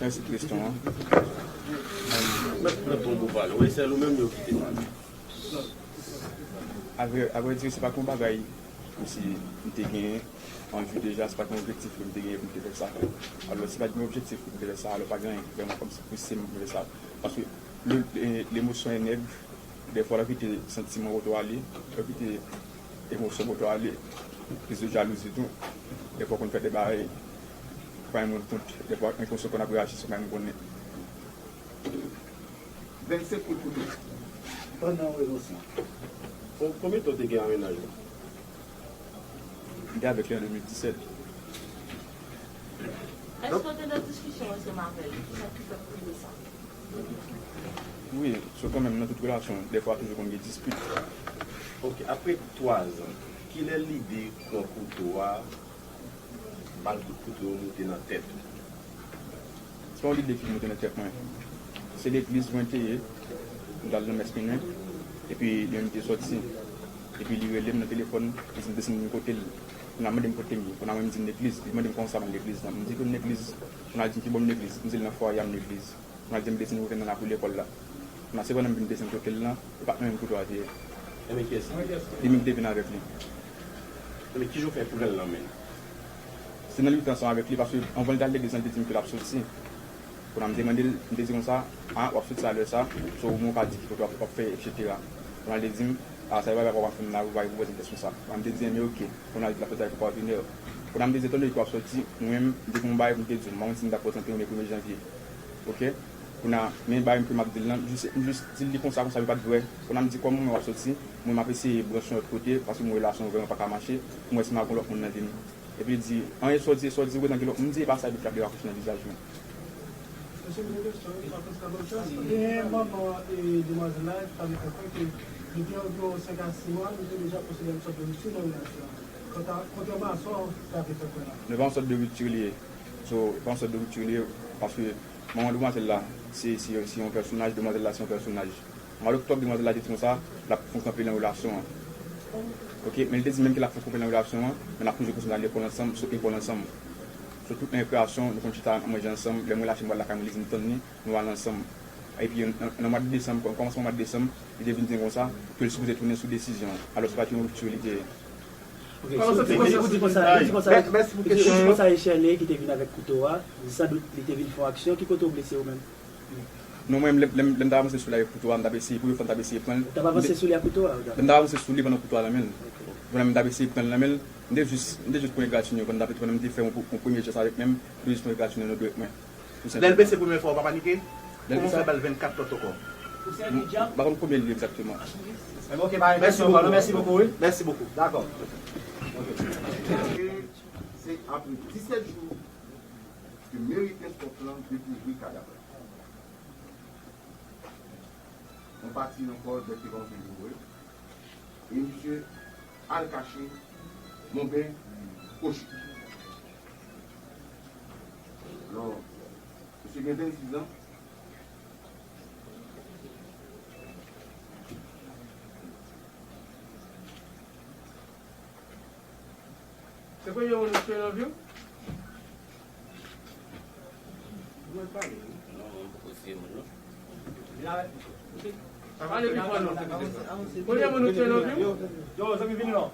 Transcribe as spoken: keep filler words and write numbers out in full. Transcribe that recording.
Mèsi pou kesyon an. Mèt, mèt bon pou pale. Wi, sèl ou menm yo kite pale. Avrè, avrè di, se pa t yon bagay kòmsi m te genyen an vi deja, se pa t yon objektif ke m te genyen pou m te fè sa. Alò, si pa t yon objektif pou m te fè sa, alò pa gen anyen ki vrèman kòmsi pouse m pou m fè sa. Paske le, le, lemosyon e nèg, dèfwa lè w kite santiman w ale, lè w kite emosyon w ale, kriz de jalouzi tou, dèfwa w konn fè de bagay, pa yon moun kont, dèfwa enkonsyan w konn ap reyaji san menm konnen. Vennsenk kout kouto. Pandan yon emosyon. Kon- Konbyen tan w te gen an mennaj ou? M te avèk li an de mil disèt. Èske w te nan diskisyon ansanm avè l? Kisa ki fè w konnen sa? Wi, so kanmenm nan tout relasyon, dèfwa toujou konn gen dispit. Ok, apre twa zan, kilè lide pran kouto a, bal kout kouto yo moute nan tèt ou? Se pa yon lide ki moute nan tèt mwen. Se legliz mwen te ye, m t al nan mès minwi, epi li menm te sòti. Epi li rele m nan telefòn, li di m desann vin kote l. Kounye a mande m kote m ye, kounye a mwen m di m legliz, li mande m kòman sa m legliz lan. M di ke m legliz, kounye a li di m ki bò m legliz, m di l nan fwaye a m legliz. Kounye a li di m desann ou vin nan lakou lekòl la. Kounye a se pandan m vin desann kote l lan, e pa t mwen menm kouto a te ye. Ebyen kiyès li? Li menm ki te vin avèk li. Ebyen kijan w fè pran l nan men l? Se nan lite ansanm avèk li, paske anvan l t al legliz lan, li te di m ke l ap soti. Kounye a m te mande l, m te di konsa, a, w ap soti a lè sa, so ou menm ou ka di ki kote w ap, w ap fè, etsetera. Kounye a li te di m, a, sa se pa bagay w ap fè m la, ou pa gen pou pòze m kèsyon sa. Kounye a m te di, enben oke. Kounye a li di l ap soti avèk ou pa vini. Kounye a m te di, etan done ke w ap soti, mwen menm, m te gen yon bagay pou m te di w, m pa konn si m t ap prezante w le premye janvye. Oke? Kounye a, men bagay m ke m ap di l lan, m jis, m jis di l li konsa, konsa, li pa t vrè. Kounye a m di, kòm mwen w ap soti, mwen m ap eseye branche yon lòt kote, paske mwen relasyon vrèman pa ka mache, pou m wè si m ap gen lòt moun nan vi m. Epi li di, anyen sa w di, sa w di, ou gentan gen lòt moun, m di, e pa sa, epi l frape rakoch nan vizaj mwen. Mesye, m gen kesyon wi, pa konsa, pa konsa. Gen manman e demwazèl la ki ta vle fè kwè ke depi anviwon senk a sis mwa, nou te deja posede yon sòt de ripti nan relasyon an. Kontra- Kontrèman a sa w ta vle fè kwè la. Non, e pa yon sòt de ripti li ye. So, e pa yon sòt de ripti li ye, paske manman demwazèl la, se, se, se yon pèsonaj, demwazèl la, se yon pèsonaj. Mwa oktòb, demwazèl la te di konsa, l ap fè kanpe nan relasyon an. Oke, men li te di menm ke l ap fè kanpe nan relasyon an, men n ap toujou kontinye al lekòl ansanm, sot lekòl ansanm. Sou tout rekreasyon, nou konn chita, n ap manje ansanm, lè mwen lache m pral lakay mwen, li di m tann li, nou al ansanm. Epi nan, nan mwa de desanm, kòmansman mwa de desanm, li te vin di m konsa, ke l sipoze tounen sou desizyon an. Alò, se pa t yon ripti li te ye. Ok, so, li di konsa, li di konsa, li di konsa Echelle ki te vin avèk kouto a, sandout li te vin fè yon aksyon, ki kote w blese ou menm? Non, mwen, lè, lè, lè m t ap avanse sou li avèk kouto a, m t ap eseye, premye fwa m t ap eseye pran l. Ou t ap avanse sou li ak kouto a? Lè m t ap avanse sou li pandan kouto a nan men l. Pandan m t ap eseye pran l nan men l, m te jis, m te jis pran egratinyo, pandan m t ap, pandan m te fè yon, yon premye jès avèk men m, m te jis pran egratinyo nan dwèt mwen. Lè l blese premye fwa, ou pa panike? Kòman w fè ba l vennkat lòt ankò? M pa konn konbyen li egzakteman. Mèsi bokou. Mèsi bokou. Mèsi bokou. Dakò. Se apre disèt jou ke Mary Kenskòf lan dekouvri kadav la. Yon pati nan kò bèt te kòmanse vin vre. E misye al kache Monben Kochi. Alò, misye gen vennsis an. Se premye moun ou tchwe nan vi w? Mwen pale wi. Non, mwen poko siye moun non. Pale pi fò non. Premye moun ou tchwe nan vi w? Yo, zanmi vini non.